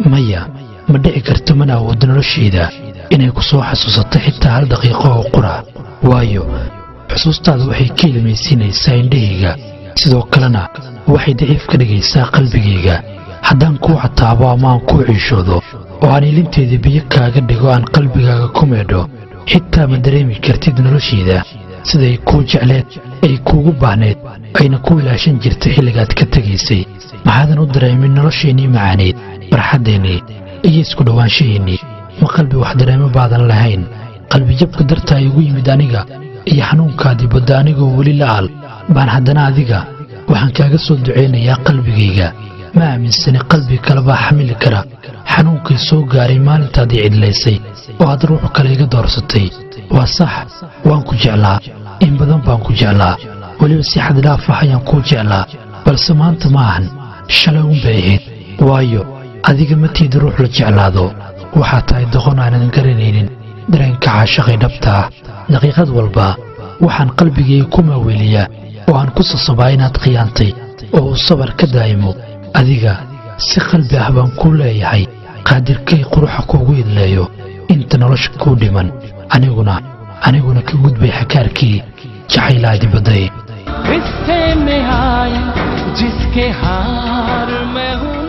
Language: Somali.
Maya, ma dhici karto, mana awoodo noloshayda inay ku soo xasuusato xitaa hal daqiiqo oo qura, waayo xusuustaada waxay ka ilmaysiinaysaa indhahayga, sidoo kalena waxay daciif ka dhigaysaa qalbigayga. Haddaan kuu cataabo ama aan kuu ciishoodo oo aan ilinteeda biyo kaaga dhigo, aan qalbigaaga ku meedho, xitaa ma dareemi kartid noloshayda siday kuu jecleed, ay kuugu baahneed, ayna ku ilaashan jirtay xilligaad ka tegaysay. Maxaadan u dareemin noloshaynii macaanayd, farxaddeennii iyo isku dhowaanshahaynii? Ma qalbi wax dareemo baadan lahayn? Qalbijabka dartaa igu yimid aniga iyo xanuunkaadii badda anigoo weli la aal baan haddana adiga waxaan kaaga soo ducaynayaa qalbigayga. Ma aaminsani qalbi kale baa xamili kara xanuunkii soo gaaray maalintaadii cidlaysay oo aad ruux kale iga doorsatay. Waa sax, waan ku jeclaa, in badan baan ku jeclaa, weliba si xad dhaaf ah ayaan kuu jeclaa, balse maanta ma ahan, shalay unbay ahayd, waayo adiga ma tiid ruux la jeclaado. Waxaa tahay doqon aanan garanaynin dareenka caashaqay dhabta ah. Daqiiqad walba waxaan qalbigayga ku maaweeliyaa oo aan ku sasabaa inaad khiyaantay oo uu sabar ka daa'imo. Adiga si qalbi ah baan kuu leeyahay, qaadirkay quruxa kuugu idleeyo inta nolosha kuu dhiman, aniguna ka gudbay xakaarkii jacaylaadi baday. रिश्ते में आया जिसके हार मैं हूँ।